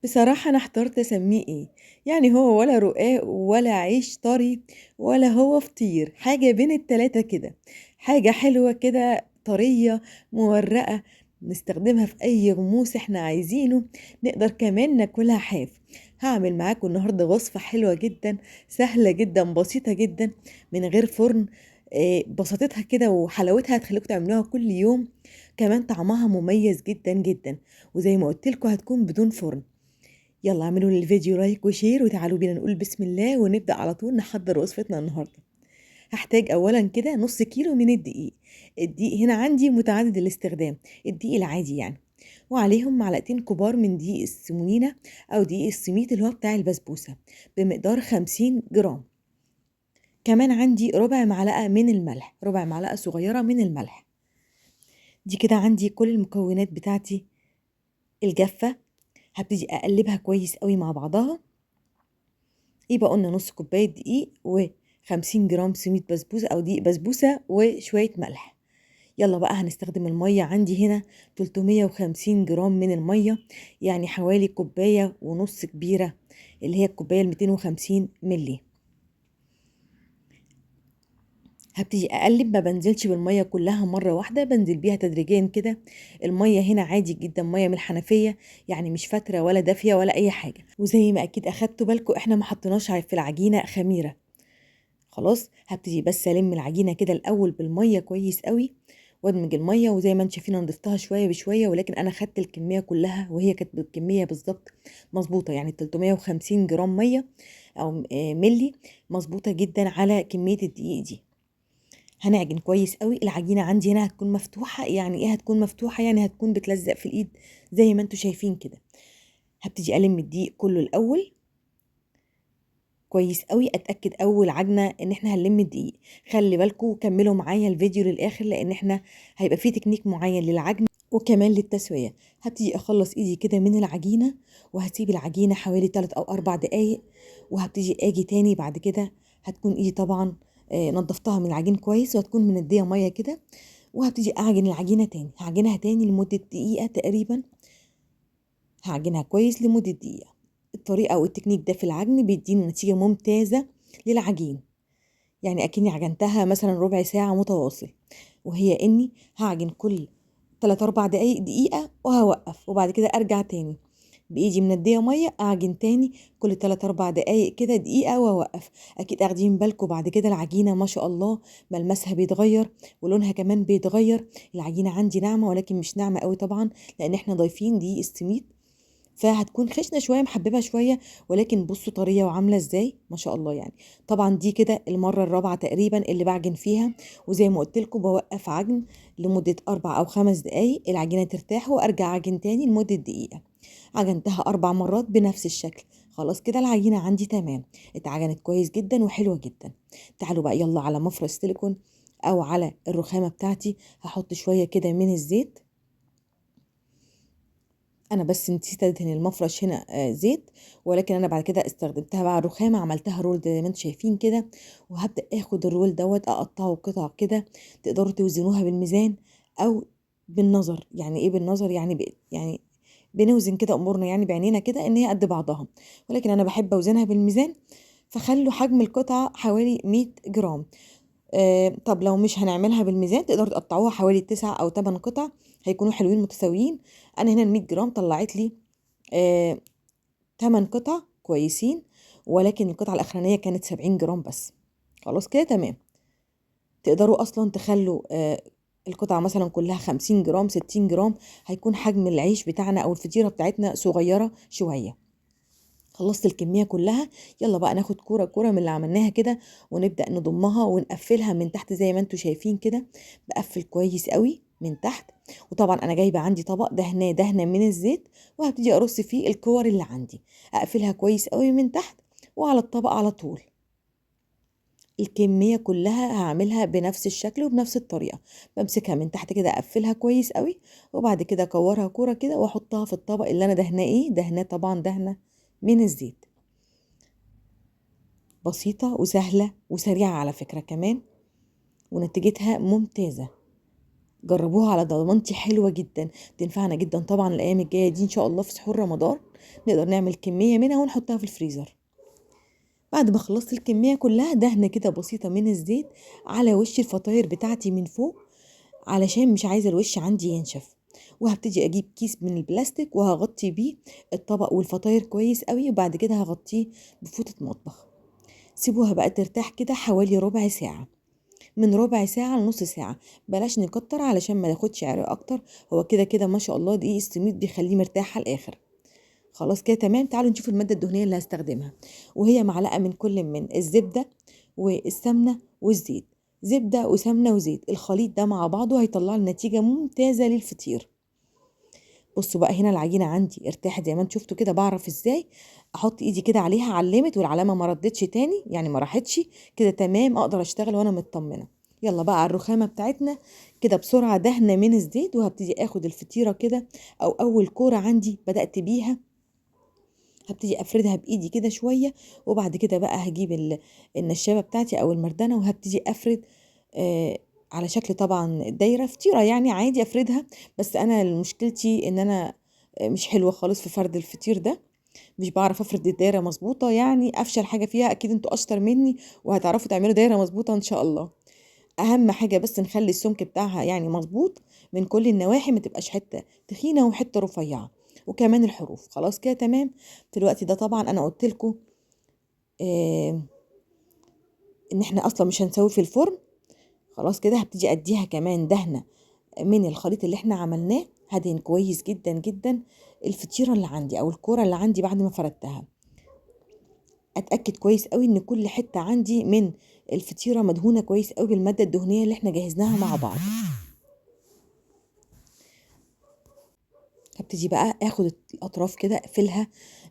بصراحة أنا احترت أسميه إيه، يعني هو ولا رقاق ولا عيش طري ولا هو فطير، حاجة بين التلاتة كده، حاجة حلوة كده طرية مورقة نستخدمها في أي غموس احنا عايزينه، نقدر كمان ناكلها حاف. هعمل معاكم النهاردة وصفة حلوة جدا، سهلة جدا، بسيطة جدا، من غير فرن. بساطتها كده وحلاوتها هتخليكم تعملوها كل يوم، كمان طعمها مميز جدا جدا، وزي ما قلت لكم هتكون بدون فرن. يلا اعملوا للفيديو like و share، وتعالوا بينا نقول بسم الله ونبدأ على طول نحضر وصفتنا النهاردة. هحتاج اولا كده نص كيلو من الدقيق. الدقيق هنا عندي متعدد الاستخدام، الدقيق العادي يعني، وعليهم معلقتين كبار من دقيق السمونينة او دقيق السميد اللي هو بتاع البسبوسة بمقدار 50 جرام. كمان عندي ربع معلقة من الملح، ربع معلقة صغيرة من الملح. دي كده عندي كل المكونات بتاعتي الجافة. هبتدي اقلبها كويس قوي مع بعضها. يبقى قلنا نص كوباية دقيق و50 جرام سميد بسبوسة او دقيق بسبوسة وشوية ملح. يلا بقى هنستخدم المية. عندي هنا 350 جرام من المية، يعني حوالي كوباية ونص كبيرة اللي هي الكوباية 250 ملي. هبتدي اقلب، ما بنزلش بالمية كلها مرة واحدة، بنزل بيها تدريجيا كده. المية هنا عادي جدا، مية من الحنفية، يعني مش فاترة ولا دافية ولا اي حاجة. وزي ما اكيد اخدتوا بالكم احنا ما حطيناش في العجينة خميرة. خلاص هبتدي بس الم العجينة كده الاول بالمية كويس قوي، وادمج المية. وزي ما انتم شايفين انا ضفتها شوية بشوية، ولكن انا خدت الكمية كلها وهي كانت بالكمية بالظبط مظبوطة، يعني 350 جرام مية او ملي مظبوطة جدا على كمية الدقيق دي. هنعجن كويس قوي. العجينة عندي هنا هتكون مفتوحة. يعني ايه هتكون مفتوحة؟ يعني هتكون بتلزق في الايد زي ما انتم شايفين كده. هبتدي الم الدقيق كله الاول كويس قوي، اتاكد اول عجنه ان احنا هنلم الدقيق. خلي بالكم كملوا معايا الفيديو للاخر، لان احنا هيبقى فيه تكنيك معين للعجن وكمان للتسويه. هبتدي اخلص ايدي كده من العجينة، وهسيب العجينة حوالي 3 او 4 دقايق، وهبتدي اجي تاني بعد كده. هتكون ايدي طبعا نظفتها من العجين كويس، وهتكون منديه مية كده، وهبتدي اعجن العجينة تاني. هعجنها تاني لمدة دقيقة تقريبا، هعجنها كويس لمدة دقيقة. الطريقة او التكنيك ده في العجن بيديني نتيجة ممتازة للعجين، يعني اكني عجنتها مثلا ربع ساعة متواصل، وهي اني هعجن كل 3 4 دقايق دقيقة وهوقف، وبعد كده ارجع تاني بايدي منديه مية اعجن تاني كل 3 4 دقايق كده دقيقة واوقف. اكيد اخدين بالكم بعد كده العجينة ما شاء الله ملمسها بيتغير ولونها كمان بيتغير. العجينة عندي ناعمة، ولكن مش ناعمة قوي طبعا لان احنا ضايفين دقيق السميد، فهتكون خشنه شوية محببة شوية، ولكن بصوا طرية وعامله ازاي ما شاء الله. يعني طبعا دي كده المرة الرابعة تقريبا اللي بعجن فيها، وزي ما قلت لكم بوقف عجن لمدة 4 او 5 دقايق العجينة ترتاح، وارجع اعجن تاني لمدة دقيقة. عجنتها 4 مرات بنفس الشكل. خلاص كده العجينة عندي تمام، اتعجنت كويس جدا وحلوه جدا. تعالوا بقى يلا على مفرش سيليكون او على الرخامه بتاعتي. هحط شوية كده من الزيت، انا بس نسيت ادهن المفرش هنا زيت، ولكن انا بعد كده استخدمتها بقى الرخامه، عملتها roll زي ما انتم شايفين كده. وهبدا اخد ال roll دوت اقطعه قطع كده، تقدروا توزنوها بالميزان او بالنظر. يعني ايه بالنظر؟ يعني بنوزن كده امورنا، يعني بعينينا كده ان هي قد بعضها، ولكن انا بحب اوزنها بالميزان. فخلوا حجم القطعة حوالي 100 جرام. طب لو مش هنعملها بالميزان تقدروا تقطعوها حوالي 9 او 8 قطع، هيكونوا حلوين متساويين. انا هنا 100 جرام طلعت لي 8 قطع كويسين، ولكن القطعة الاخرانية كانت 70 جرام بس. خلاص كده تمام. تقدروا اصلا تخلوا القطعة مثلا كلها 50 جرام 60 جرام، هيكون حجم العيش بتاعنا او الفطيره بتاعتنا صغيرة شوية. خلصت الكمية كلها. يلا بقى ناخد كورة كورة من اللي عملناها كده، ونبدا نضمها ونقفلها من تحت زي ما انتم شايفين كده. بقفل كويس قوي من تحت، وطبعا انا جايبه عندي طبق دهناه دهنه من الزيت، وهبتدي ارص فيه الكور اللي عندي، اقفلها كويس قوي من تحت وعلى الطبق على طول. الكمية كلها هعملها بنفس الشكل وبنفس الطريقة، بمسكها من تحت كده اقفلها كويس قوي، وبعد كده اكورها كورة كده واحطها في الطبق اللي انا دهناه. ايه دهناه؟ طبعا دهنه من الزيت. بسيطة وسهلة وسريعة على فكرة كمان، ونتيجتها ممتازة. جربوها على ضمانتي، حلوة جدا، تنفعنا جدا طبعا الايام الجاية دي ان شاء الله في سحور رمضان. نقدر نعمل كمية منها ونحطها في الفريزر. بعد ما خلصت الكمية كلها دهنه كده بسيطة من الزيت على وش الفطاير بتاعتي من فوق، علشان مش عايزه الوش عندي ينشف. وهبتدي اجيب كيس من البلاستيك وهغطي بيه الطبق والفطاير كويس قوي، وبعد كده هغطيه بفوطه مطبخ. سيبوها بقى ترتاح كده حوالي ربع ساعة، من ربع ساعة لنص ساعة، بلاش نكتر علشان ما ياخدش عرق اكتر، هو كده كده ما شاء الله دقيق السميد بيخليه مرتاح على الاخر. خلاص كده تمام. تعالوا نشوف المادة الدهنية اللي هستخدمها، وهي معلقه من كل من الزبدة والسمنه والزيت. زبدة وسمنه وزيت، الخليط ده مع بعضه هيطلع لنا نتيجة ممتازة للفطير. بصوا بقى هنا العجينة عندي ارتاحت زي ما انتم شفتوا كده، بعرف ازاي احط ايدي كده عليها، علمت والعلامة ما ردتش تاني، يعني ما راحتش كده، تمام اقدر اشتغل وانا مطمنه. يلا بقى على الرخامه بتاعتنا كده بسرعة، دهنه من الزيت، وهبتدي اخد الفطيره كده او اول كورة عندي بدات بيها، هبتدي افردها بايدي كده شوية، وبعد كده بقى هجيب النشابه بتاعتي او المردانه وهبتدي افرد على شكل طبعا دايرة فطيره، يعني عادي افردها. بس انا مشكلتي ان انا مش حلوة خالص في فرد الفطير ده، مش بعرف افرد الدايرة مظبوطة، يعني افشل حاجة فيها. اكيد انتوا اشطر مني وهتعرفوا تعملوا دايرة مظبوطة ان شاء الله. اهم حاجة بس نخلي السمك بتاعها يعني مظبوط من كل النواحي، ما تبقاش حتة تخينة وحتة رفيعة، وكمان الحروف. خلاص كده تمام. في الوقت ده طبعا انا قلت لكم ان احنا اصلا مش هنسوي في الفرن. خلاص كده هبتدي اديها كمان دهنه من الخليط اللي احنا عملناه، هدهن كويس جدا جدا الفطيره اللي عندي او الكورة اللي عندي بعد ما فردتها. اتاكد كويس قوي ان كل حتة عندي من الفطيره مدهونه كويس قوي بالماده الدهنية اللي احنا جهزناها مع بعض. هبتدي بقى اخد الاطراف كده اقفلها،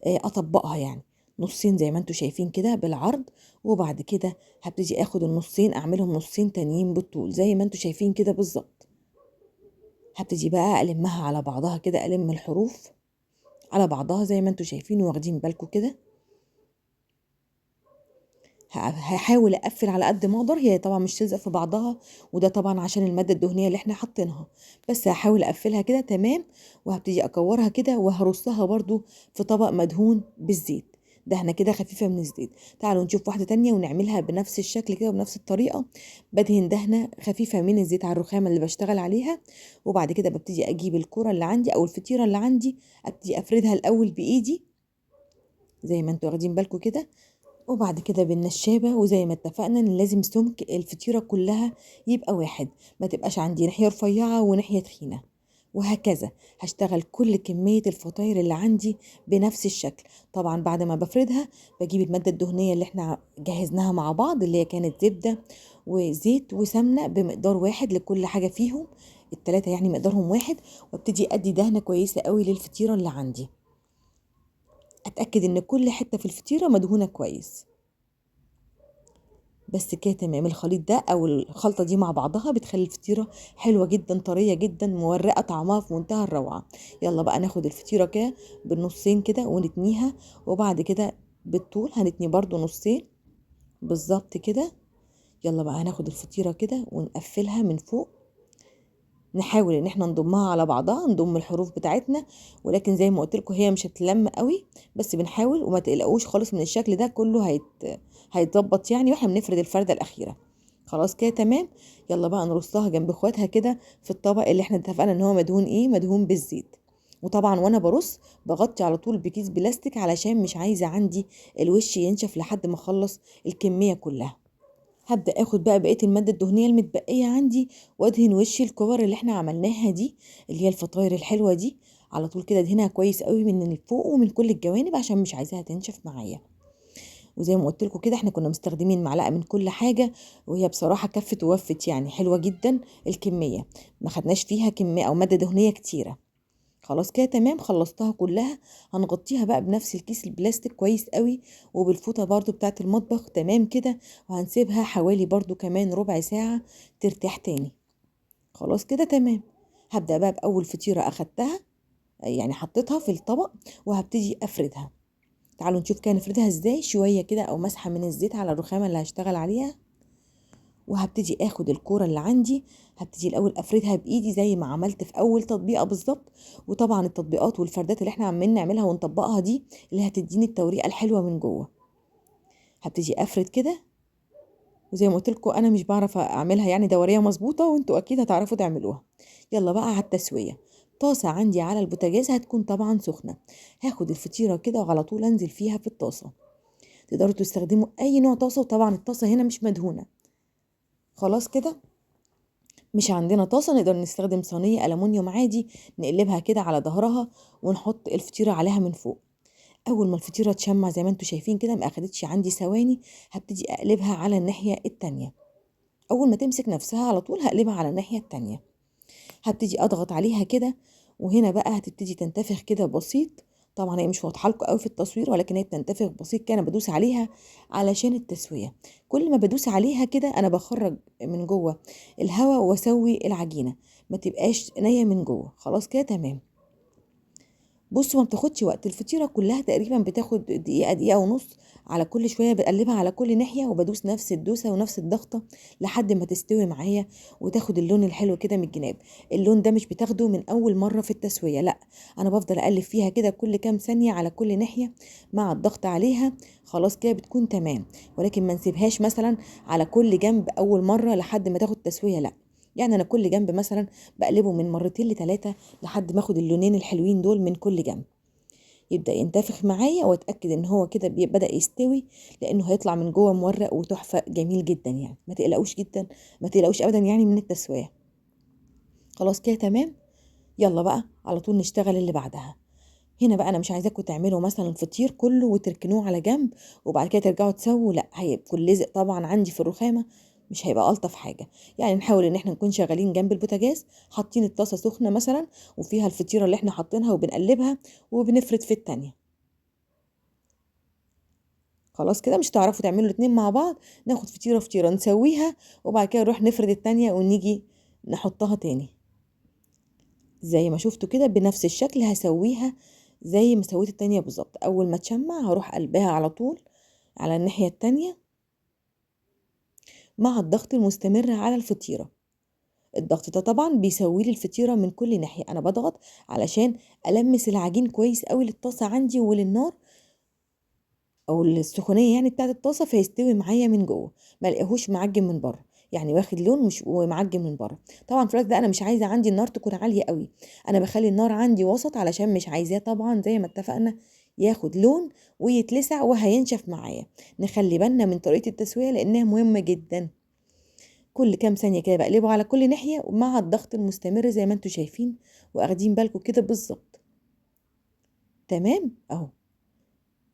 اطبقها يعني نصين زي ما انتوا شايفين كده بالعرض، وبعد كده هبتدي اخد النصين اعملهم نصين تانيين بالطول زي ما انتوا شايفين كده بالظبط. هبتدي بقى المها على بعضها كده، الم الحروف على بعضها زي ما انتوا شايفين واخدين بالكم كده. هحاول اقفل على قد ما اقدر، هي طبعا مش تلزق في بعضها، وده طبعا عشان المادة الدهنية اللي احنا حاطينها، بس هحاول اقفلها كده تمام. وهبتدي اكورها كده وهرصها برضو في طبق مدهون بالزيت، دهنه كده خفيفة من الزيت. تعالوا نشوف واحدة تانية ونعملها بنفس الشكل كده وبنفس الطريقة. بدهن دهنه خفيفة من الزيت على الرخامه اللي بشتغل عليها، وبعد كده ببتدي اجيب الكره اللي عندي او الفطيره اللي عندي، ابتدي افردها الاول بايدي زي ما انتوا واخدين بالكم كده، وبعد كده بالنشابه. وزي ما اتفقنا ان لازم سمك الفطيره كلها يبقى واحد، ما تبقاش عندي ناحية رفيعة وناحية تخينة، وهكذا. هشتغل كل كمية الفطاير اللي عندي بنفس الشكل. طبعا بعد ما بفردها بجيب المادة الدهنية اللي احنا جهزناها مع بعض، اللي هي كانت زبدة وزيت وسمنة بمقدار واحد لكل حاجة فيهم، التلاتة يعني مقدارهم واحد، وابتدي ادي دهنة كويسة قوي للفطيرة اللي عندي. اتأكد ان كل حتة في الفطيرة مدهونة كويس. بس كده تمام. الخليط ده او الخلطة دي مع بعضها بتخلي الفطيره حلوة جدا، طرية جدا، مورقه، طعمها في منتهى الروعة. يلا بقى ناخد الفطيره كده بالنصين كده ونتنيها، وبعد كده بالطول هنتني برضو نصين بالظبط كده. يلا بقى هناخد الفطيره كده ونقفلها من فوق، نحاول ان احنا نضمها على بعضها، نضم الحروف بتاعتنا، ولكن زي ما قلت لكم هي مش هتلم قوي، بس بنحاول. وما تقلقوش خالص من الشكل ده، كله هيتظبط يعني، واحنا بنفرد الفرده الاخيرة. خلاص كده تمام. يلا بقى نرصها جنب اخواتها كده في الطبق اللي احنا اتفقنا ان هو مدهون ايه، مدهون بالزيت. وطبعا وانا برص بغطي على طول بكيس بلاستيك علشان مش عايزه عندي الوش ينشف لحد ما اخلص الكمية كلها. هبدأ اخد بقى بقية المادة الدهنية المتبقية عندي وادهن وش الكور اللي احنا عملناها دي، اللي هي الفطاير الحلوة دي، على طول كده ادهنها كويس قوي من فوق ومن كل الجوانب عشان مش عايزاها تنشف معايا. وزي ما قلت لكم كده احنا كنا مستخدمين معلقة من كل حاجة، وهي بصراحة كفت ووفت يعني، حلوة جدا الكمية، ما خدناش فيها كمية او مادة دهنية كتيرة. خلاص كده تمام، خلصتها كلها. هنغطيها بقى بنفس الكيس البلاستيك كويس قوي وبالفوطه برضو بتاعه المطبخ تمام كده، وهنسيبها حوالي برضو كمان ربع ساعة ترتاح تاني. خلاص كده تمام. هبدا بقى باول فطيره اخدتها، يعني حطيتها في الطبق، وهبتدي افردها. تعالوا نشوف كده نفردها ازاي. شوية كده او مسحه من الزيت على الرخامه اللي هشتغل عليها، وهبتدي اخد الكورة اللي عندي، هبتدي الاول افردها بايدي زي ما عملت في اول تطبيقه بالظبط. وطبعا التطبيقات والفردات اللي احنا عمالين نعملها ونطبقها دي اللي هتديني التوريقه الحلوة من جوه. هبتدي افرد كده، وزي ما قلت لكم انا مش بعرف اعملها يعني دورية مظبوطة، وانتوا اكيد هتعرفوا تعملوها. يلا بقى على التسوية. طاسه عندي على البوتاجاز هتكون طبعا سخنة، هاخد الفطيره كده وعلى طول انزل فيها في الطاسه. تقدروا تستخدموا اي نوع طاسه، وطبعا الطاسه هنا مش مدهونه. خلاص كده مش عندنا طاسه، نقدر نستخدم صينية ألمونيوم عادي، نقلبها كده على ظهرها ونحط الفطيره عليها من فوق. اول ما الفطيره تشمع زي ما انتم شايفين كده، ما اخدتش عندي ثواني، هبتدي اقلبها على الناحية التانية. اول ما تمسك نفسها على طول هقلبها على الناحية التانية. هبتدي اضغط عليها كده، وهنا بقى هتبتدي تنتفخ كده بسيط. طبعا هي مش واضحة لكم قوي في التصوير، ولكن هي بتنتفخ بسيط كده. انا بدوس عليها علشان التسوية، كل ما بدوس عليها كده انا بخرج من جوه الهواء واسوي العجينة ما تبقاش نيه من جوه. خلاص كده تمام. بصوا ما بتاخدش وقت، الفطيره كلها تقريبا بتاخد دقيقة دقيقة ونص، على كل شوية بقلبها على كل ناحية وبدوس نفس الدوسه ونفس الضغطه لحد ما تستوي معايا وتاخد اللون الحلو كده من الجناب. اللون ده مش بتاخده من اول مرة في التسوية، لا انا بفضل اقلب فيها كده كل كام ثانية على كل ناحية مع الضغط عليها. خلاص كده بتكون تمام، ولكن ما نسيبهاش مثلا على كل جنب اول مرة لحد ما تاخد تسويه، لا يعني انا كل جنب مثلا بقلبه من مرتين لثلاثة لحد ما اخد اللونين الحلوين دول من كل جنب. يبدا ينتفخ معايا واتاكد ان هو كده بدا يستوي، لانه هيطلع من جوه مورق وتحفه جميل جدا. يعني ما تقلقوش جدا، ما تقلقوش ابدا يعني من التسوية. خلاص كده تمام. يلا بقى على طول نشتغل اللي بعدها. هنا بقى انا مش عايزاكم تعملوا مثلا الفطير كله وتركنوه على جنب وبعد كده ترجعوا تسووا، لا هيكون لزق طبعا عندي في الرخامه، مش هيبقى الطف حاجة. يعني نحاول ان احنا نكون شغالين جنب البوتاجاز، حاطين الطاسه سخنة مثلا وفيها الفطيره اللي احنا حاطينها وبنقلبها وبنفرد في التانية. خلاص كده مش هتعرفوا تعملوا الاتنين مع بعض، ناخد فطيره فطيره نسويها وبعد كده نروح نفرد التانية ونيجي نحطها تاني. زي ما شفتوا كده بنفس الشكل هسويها زي ما سويت التانية بالظبط. اول ما تشمع هروح قلبها على طول على الناحية التانية مع الضغط المستمر على الفطيرة. الضغط ده طبعا بيسوي لي الفطيرة من كل ناحية، انا بضغط علشان المس العجين كويس قوي للطاسة عندي وللنار او السخونية يعني بتاعت الطاسة، فيستوي معايا من جوه، ما الاقيهوش معجن من بره، يعني واخد لون مش ومعجن من بره. طبعا في الوقت ده انا مش عايزة عندي النار تكون عالية قوي، انا بخلي النار عندي وسط علشان مش عايزاه طبعا زي ما اتفقنا ياخد لون ويتلسع وهينشف معايا. نخلي بالنا من طريقة التسوية لانها مهمة جدا. كل كام ثانية كده بقلبه على كل ناحية مع الضغط المستمر زي ما انتوا شايفين واخدين بالكم كده بالظبط. تمام اهو،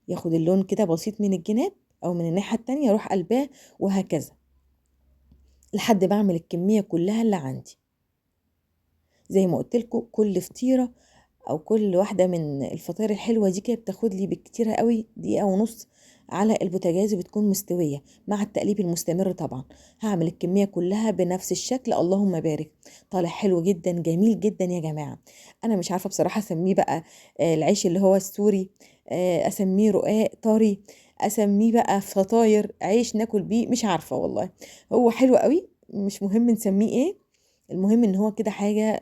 ياخد اللون كده بسيط من الجناب او من الناحية التانية اروح قلباه، وهكذا لحد بعمل الكمية كلها اللي عندي. زي ما قلت لكم كل فطيرة او كل واحدة من الفطاير الحلوة دي كده بتاخد لي بالكتير قوي دقيقة ونص على البوتاجاز وبتكون مستوية مع التقليب المستمر. طبعا هعمل الكمية كلها بنفس الشكل، اللهم بارك، طالع حلو جدا جميل جدا يا جماعة. انا مش عارفة بصراحة اسميه بقى العيش اللي هو السوري، اسميه رقاق طري، اسميه بقى فطاير عيش ناكل بيه، مش عارفة والله. هو حلو قوي، مش مهم نسميه ايه، المهم ان هو كده حاجة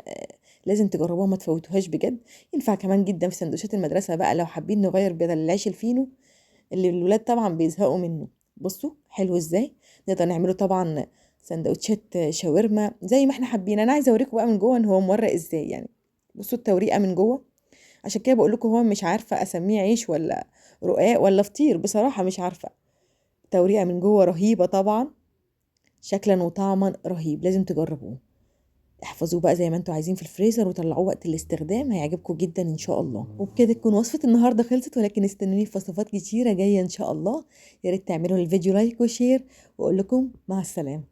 لازم تجربوها ما تفوتوهاش بجد. ينفع كمان جدا في سندوتشات المدرسة بقى لو حابين نغير بدل العيش الفينو اللي الولاد طبعا بيزهقوا منه. بصوا حلو ازاي، نقدر نعمله طبعا سندوتشات شاورما زي ما احنا حابين. انا عايزه اوريكم بقى من جوه ان هو مورق ازاي، يعني بصوا التوريقه من جوه. عشان كده بقول لكم هو مش عارفه اسميه عيش ولا رقاق ولا فطير، بصراحة مش عارفه. التوريقه من جوه رهيبة طبعا، شكلا وطعما رهيب، لازم تجربوه. احفظوه بقى زي ما انتوا عايزين في الفريزر وطلعوه وقت الاستخدام، هيعجبكم جدا ان شاء الله. وبكده تكون وصفة النهارده خلصت، ولكن استنوني في وصفات كتيرة جاية ان شاء الله. يا ريت تعملوا الفيديو like و share، واقول لكم مع السلامة.